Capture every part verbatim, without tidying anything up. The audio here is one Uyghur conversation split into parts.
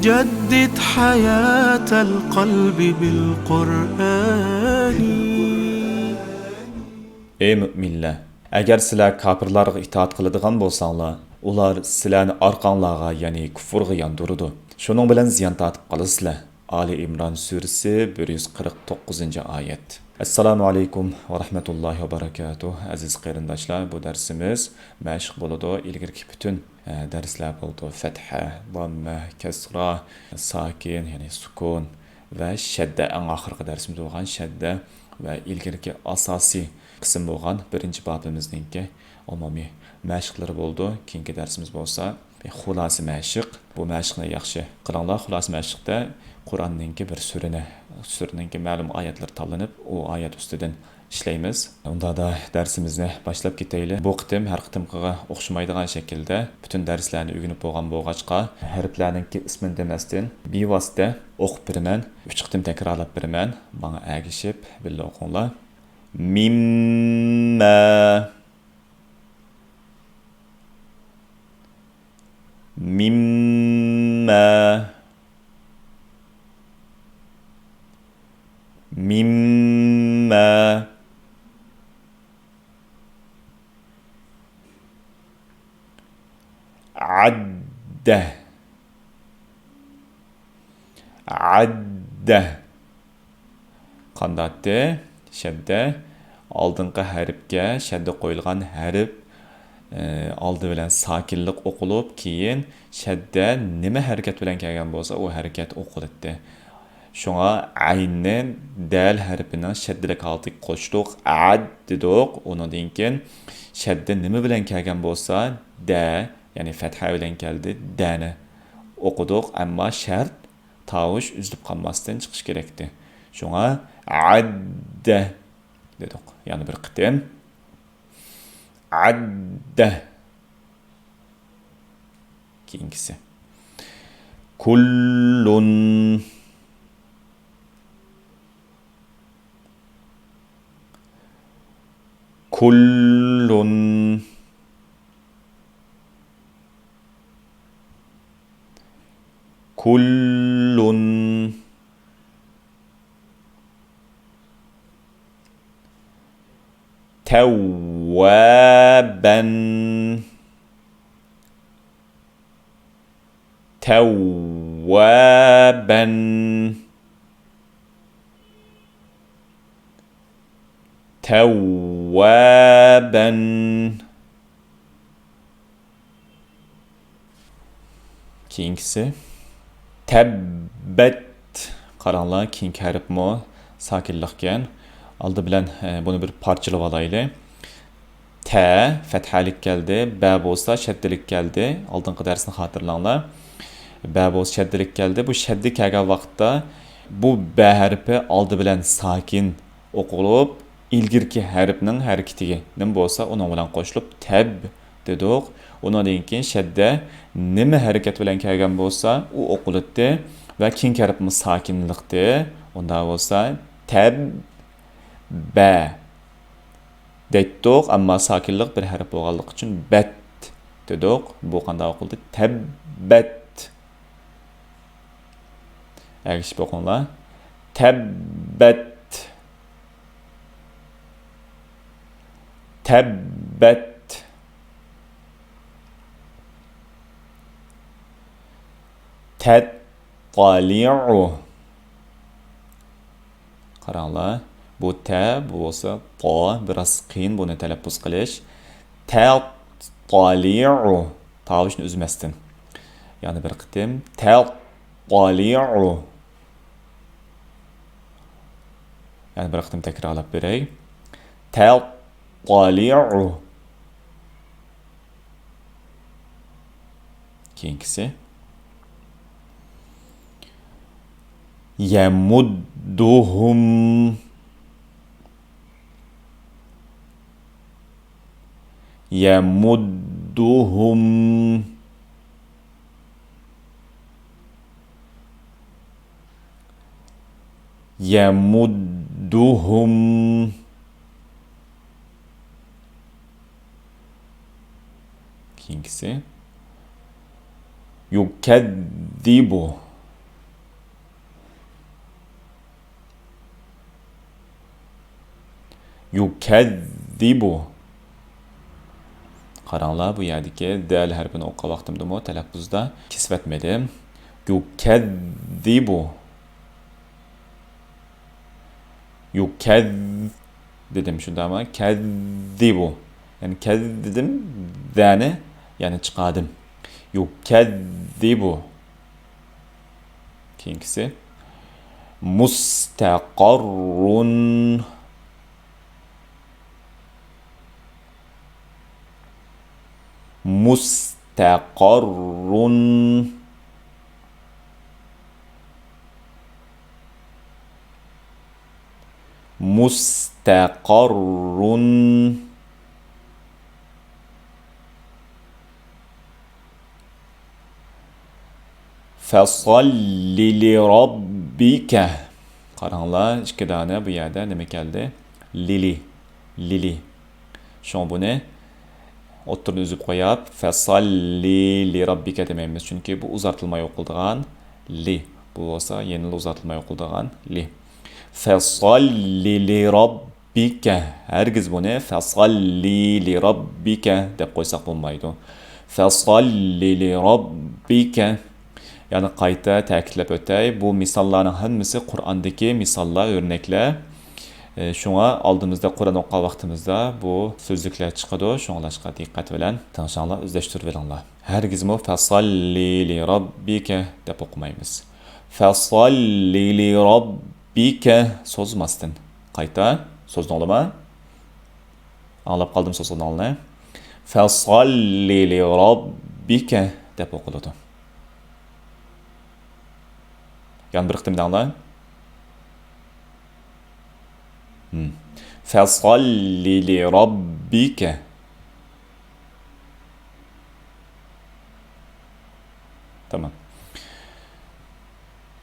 جدد حياة القلب بالقرآن. ئەي مۆمىنلەر! ئەگەر سىلەر كاپىرلارغا ئىتائەت قىلىدىغان بولساڭلار، ئۇلار سىلەرنى ئارقاڭلارغا، يەنى كۇفرغا ياندۇرىدۇ. شۇنىڭ بىلەن زىيان تارتىپ قالىسىلەر. ئالى ئىمران سۈرىسى، بىر يۈز قىرىق توققۇزىنچى ئايەت. ئەسسالامۇ ئەلەيكۇم ۋە رەھمەتۇللاھى ۋە بەرەكاتۇھ. ئەزىز قېرىنداشلار، بۇ دەرسىمىز مەشىق بولىدۇ. ئىلگىرىكى پۈتۈن، ئە، دەرسلەر بولىدۇ. فەتھە، داممە، كەسرا، ساكىن، يەنى سۈكۈن ۋە شەددە، ئەڭ ئاخىرقى دەرسىمىز بولغان شەددە ۋە ئىلگىرىكى ئاساسىي قىسىم بولغان بىرىنچى بابىمىزنىڭكى ئومۇمىي مەشىقلىرى بولىدۇ. كېيىنكى دەرسىمىز بولسا خۇلاسە مەشىق. بۇ مەشىقنى ياخشى قىلىڭلار. خۇلاسە مەشىقتە قۇرئاننىڭكى بىر سۈرىنى، سۈرىنىڭكى مەلۇم ئايەتلىرى تاللىنىپ، ئۇ ئايەت ئۈستىدىن ئىشلەيمىز. ئۇنداقتا دەرسىمىزنى باشلاپ كېتەيلى. بۇ قېتىم ھەر قېتىمقىغا ئوخشىمايدىغان شەكىلدە پۈتۈن دەرسلەرنى ئۆگىنىپ بولغان بولغاچقا، ھەرپلەرنىڭكى ئىسمىنى دېمەستىن، بىۋاسىتە ئوقۇپ بېرىمەن. ئۈچ قېتىم تەكرارلاپ بېرىمەن. ماڭا ئەگىشىپ بىللە ئوقۇڭلار. مىممە. مىممە. مىممە. عەددە. عەددە. قانداقتى؟ شەددە. ئالدىنقى ھەرپكە شەددە قويۇلغان ھەرپ، ئى، ئالدى بىلەن ساكىنلىق ئوقۇلۇپ، كېيىن شەددە نېمە ھەرىكەت بىلەن كەلگەن بولسا، ئۇ ھەرىكەت ئوقۇلاتتى. شۇڭا ئەيننى دەل ھەرپىنىڭ شەددىلىك ھالىتىگە قوشتۇق، ئەد دېدۇق. ئۇنىڭدىن كېيىن شەددە نېمە بىلەن كەلگەن بولسا، دە، يەنى فەتھە بىلەن كەلدى، دەنى ئوقۇدۇق. ئەمما شەرت تاۋۇش ئۈزۈلۈپ قالماستىن چىقىش كېرەكتى. شۇڭا ئەددە دېدۇق. يەنە بىر قېتىم. ئەددە. كېيىنكىسى. كۇللۇن. كۇللۇن. كۇللۇن. تەۋۋابەن. تەۋۋابەن. تەۋۋابەن. كېيىنكىسى. تەببەت. قاراڭلار، كېيىنكى ھەرپمۇ ساكىنلىقكەن. ئالدى بىلەن، ئە، بۇنى بىر پارچىلىۋالايلى. تە فەتھەلىك كەلدى، بە بولسا شەددىلىك كەلدى. ئالدىنقى دەرسنى خاتىرىلەڭلار. بە بولسا شەددىلىك كەلدى. بۇ شەددە كەلگەن ۋاقىتتا بۇ بە ھەرپى ئالدى بىلەن ساكىن ئوقۇلۇپ، ئىلگىرىكى ھەرپنىڭ ھەرىكىتىگە نېمە بولسا، ئۇنىڭ بىلەن قوشۇلۇپ تەب دېدۇق. ئۇنىڭدىن كېيىن شەددە نېمە ھەرىكەت بىلەن كەلگەن بولسا، ئۇ ئوقۇلاتتى ۋە كېيىنكى ھەرپمۇ ساكىنلىقتى. ئۇنداق بولسا، تەب بە دەيتتۇق، ئەمما ساكىنلىق بىر ھەرپ بولغانلىقى ئۈچۈن بەت دېدۇق. بۇ قانداق ئوقۇلدى؟ تەببەت. ئەگىشىپ ئوقۇڭلار. تەببەت. تەببەت. تەتتالىئۇ. قاراڭلار، بۇ تە، بۇ بولسا تا، بىراز قىيىن بۇنى تەلەپپۇز قىلىش. تەتتالىئۇ، تاۋۇشنى ئۈزمەستىن. يەنە بىر قېتىم، تەتتالىئۇ. يەنە بىر قېتىم تەكرارلاپ بېرەي. تەتتالىئۇ. كېيىنكىسى. يەمۇددۇھۇم. يەمۇددۇھۇم. يمدهم. كېيىنكىسى. يكذب. يكذب. قاراڭلار، بۇ يەردىكى دەل ھەرپىنى ئوقۇغان ۋاقتىمدىمۇ تەلەپپۇزدا كېسىۋەتمىدىم. يكذب. يكذ دېدىم، شۇنداقمۇ؟ كەذزىبۇ. يەنى كەذ دېدىم، دەنى يەنى چىقاردىم. يكذب. كېيىنكىسى. مستقر. مستقر. مستقر. فصل لربك. قاراڭلار، ئىككى دانە بۇ يەردە نېمە كەلدى؟ لىلى. لىلى. شۇڭا بۇنى ئوتتۇرىنى ئۈزۈپ قويۇپ، فصل لربك دېمەيمىز، چۈنكى بۇ ئۇزارتىلماي ئوقۇلىدىغان لى. بۇ بولسا يەنىلا ئۇزارتىلماي ئوقۇلىدىغان لى. فصل لربك. ھەرگىز بۇنى فصل لربك دەپ قويساق بولمايدۇ. فصل لربك. يەنە قايتا تەكىتلەپ ئۆتەي، بۇ مىساللارنىڭ ھەممىسى قۇرئاندىكى مىساللار، ئۆرنەكلەر. ئى، شۇڭا ئالدىمىزدا قۇرئان ئوقۇغان ۋاقتىمىزدا بۇ سۆزلۈكلەر چىقىدۇ، شۇڭلاشقا دىققەت بىلەن تىڭشاڭلار، ئۆزلەشتۈرۈۋېلىڭلار. ھەرگىزمۇ فصل لربك دەپ ئوقۇمايمىز. فصل لربك سوزماستىن. قايتا سوزدۇڭلارمۇ؟ ئاڭلاپ قالدىم سوزغىنىڭلارنى. فصل لربك دەپ ئوقۇلىدۇ. يەنە بىر قېتىم دەڭلار. ھىم. فصل لربك. تامام.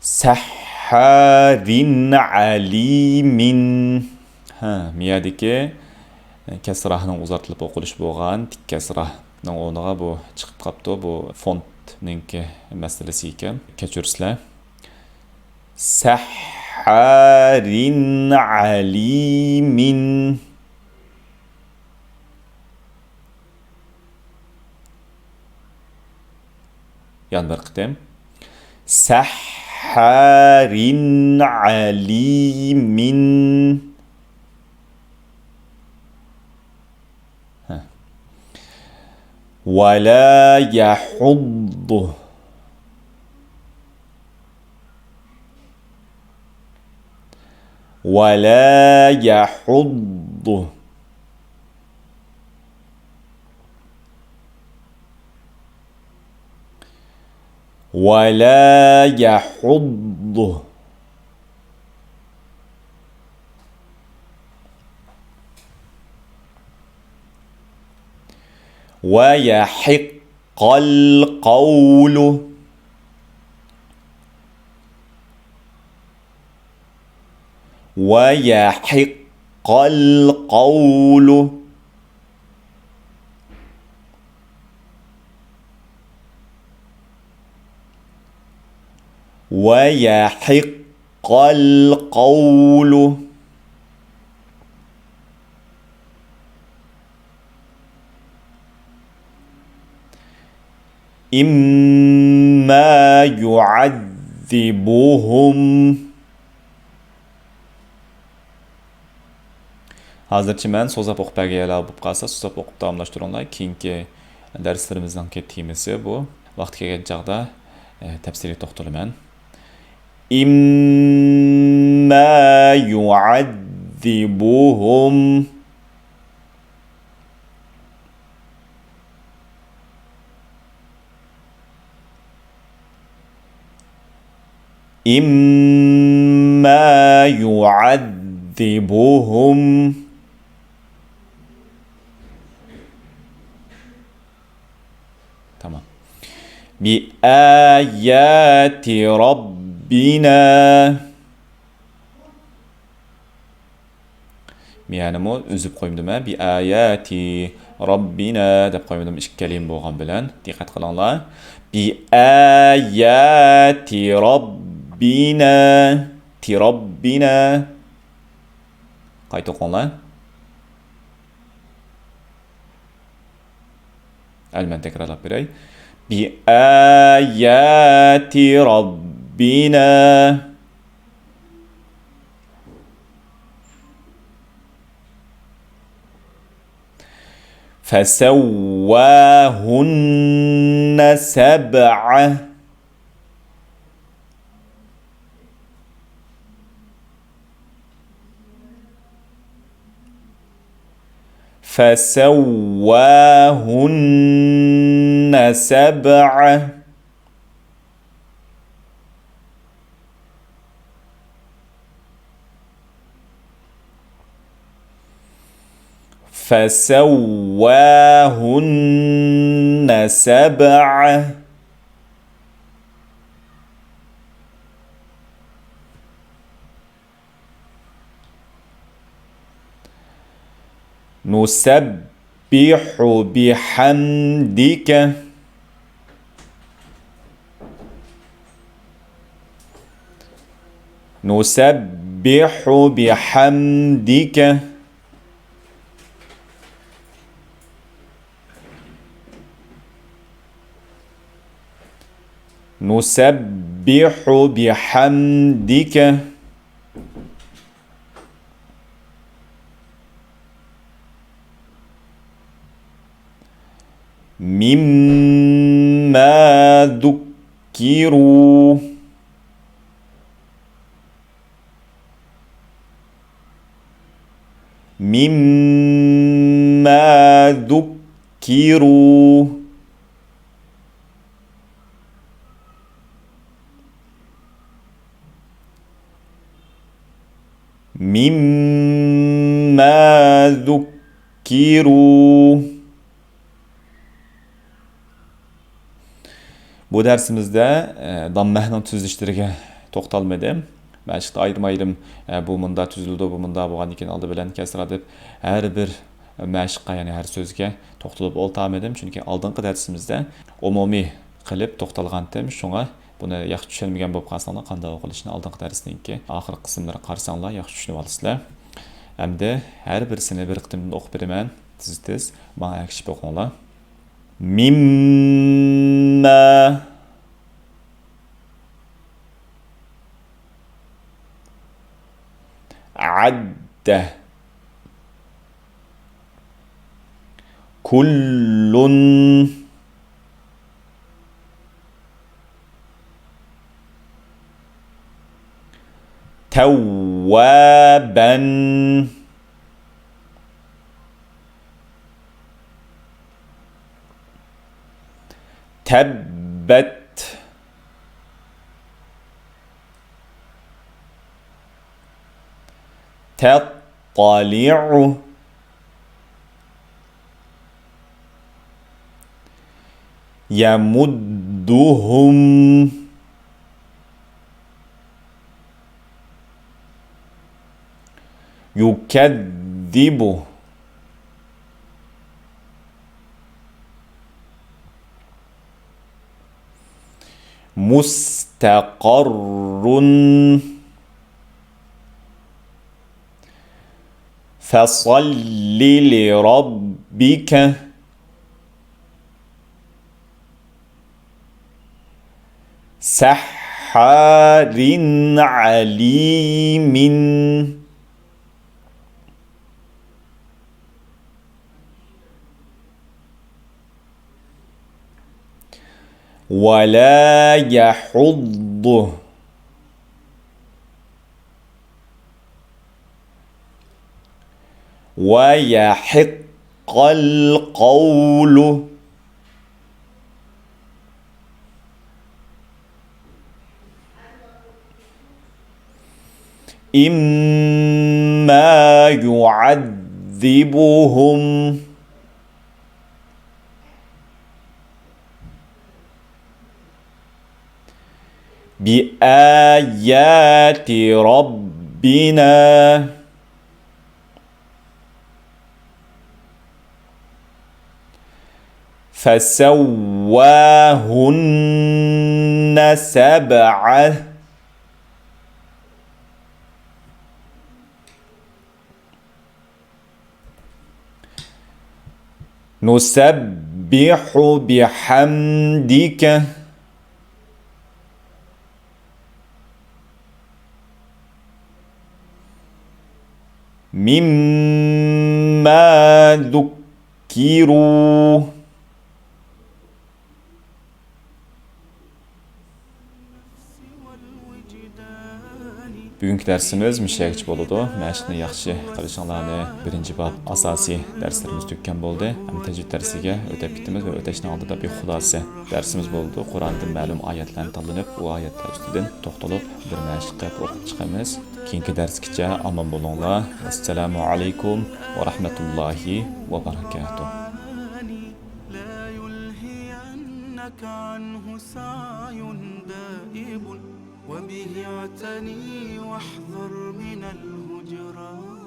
سحار عليم. ھە، مىيەدىكى كەسراھنىڭ ئۇزارتىلىپ ئوقۇلۇشى بولغان تىك كەسراھنىڭ ئورنىغا بۇ چىقىپ قاپتۇ. بۇ فونتنىڭكى مەسىلىسى ئىكەن. كەچۈرسىلەر. سحار عليم. يەنە بىر قېتىم. سحار عليم. ھە. ولا يحض. ولا يحض. ولا يحض. ويحق القول. ويحق القول. ويحق القول. إما يعذبهم. ھازىرچە مەن سوزاپ ئوقۇپ بەرگەن يەرلەر بولۇپ قالسا، سوزاپ ئوقۇپ داۋاملاشتۇرۇڭلار. كېيىنكى دەرسلىرىمىزنىڭكى تېمىسى بۇ. ۋاقتى كەلگەن چاغدا، ئە، تەپسىلىي توختىلىمەن. إما يعذبهم. إما يعذبهم. تامام. بآيات ربنا. بۇ يەرنىمۇ ئۈزۈپ قويمىدىم، ھە؟ بىئاياتى راببىنا دەپ قويمىدىم، ئىككى كەلىمە بولغان بىلەن. دىققەت قىلىڭلار. بىئاياتى راببىنا. تى راببىنا. قايتا ئوقۇڭلار. ئەمدى مەن تەكرارلاپ بېرەي. بىئاياتى راببىنا. فسواهن سبع. فسواهن سبع. فسواهن سبع. نسبح بحمدك. نسبح بحمدك. نسبح بحمدك. مما ذكروا. مما ذكروا. مما ذكروا. بۇ دەرسىمىزدە، ئە، داممەنىڭ تۈزۈلۈشلىرىگە توختالمىدىم. مەشىقتە ئايرىم-ئايرىم، ئە، بۇ مۇنداق تۈزۈلىدۇ، بۇ مۇنداق بولغاندىن كېيىن ئالدى بىلەن كەسرا دەپ ھەر بىر مەشىققە، يەنى ھەر سۆزگە توختىلىپ ئولتۇرمىدىم. چۈنكى ئالدىنقى دەرسىمىزدە ئومۇمىي قىلىپ توختالغانتىم. شۇڭا بۇنى ياخشى چۈشەنمىگەن بولۇپ قالساڭلار، قانداق ئوقۇلۇشىنى ئالدىنقى دەرسنىڭكى ئاخىرقى قىسىملىرىغا قارىساڭلار ياخشى چۈشىنىۋالىسىلەر. ئەمدى ھەر بىرسىنى بىر قېتىمدىن ئوقۇپ بېرىمەن. تېز-تېز ماڭا ئەگىشىپ ئوقۇڭلار. مما عد. كل. توابا. تبت. تطلع. يمدهم. يكذب. مستقر. فصل لربك. سحار عليم. ولا يحض. ويحق القول. إما يعذبهم. بآيات ربنا. فسواهن سبع. نسبح بحمدك. مما ذكروا. بۈگۈنكى دەرسىمىز مۇشۇ يەرگىچە بولىدۇ. مەشىقنى ياخشى قىلىشىڭلارنى بىرىنچى باب ئاساسىي دەرسلىرىمىز تۈگىگەن بولدى. ئەمدى تەجۋىد دەرسىگە ئۆتۈپ كېتىمىز ۋە ئۆتۈشنىڭ ئالدىدا بىر خۇلاسە دەرسىمىز بولىدۇ. قۇرئاندىن مەلۇم ئايەتلەرنى تاللىنىپ، ئۇ ئايەتلەر ئۈستىدىن توختىلىپ، بىر مەشىق قىلىپ ئوقۇپ چىقىمىز. كېيىنكى دەرسكىچە ئامان بولۇڭلار. ۋەسسالامۇ ئەلەيكۇم ۋە رەھمەتۇللاھى ۋە بەرەكاتۇھ. لا يلهينك عنه سعي دائب، وبه اعتني واحذر من الهجران.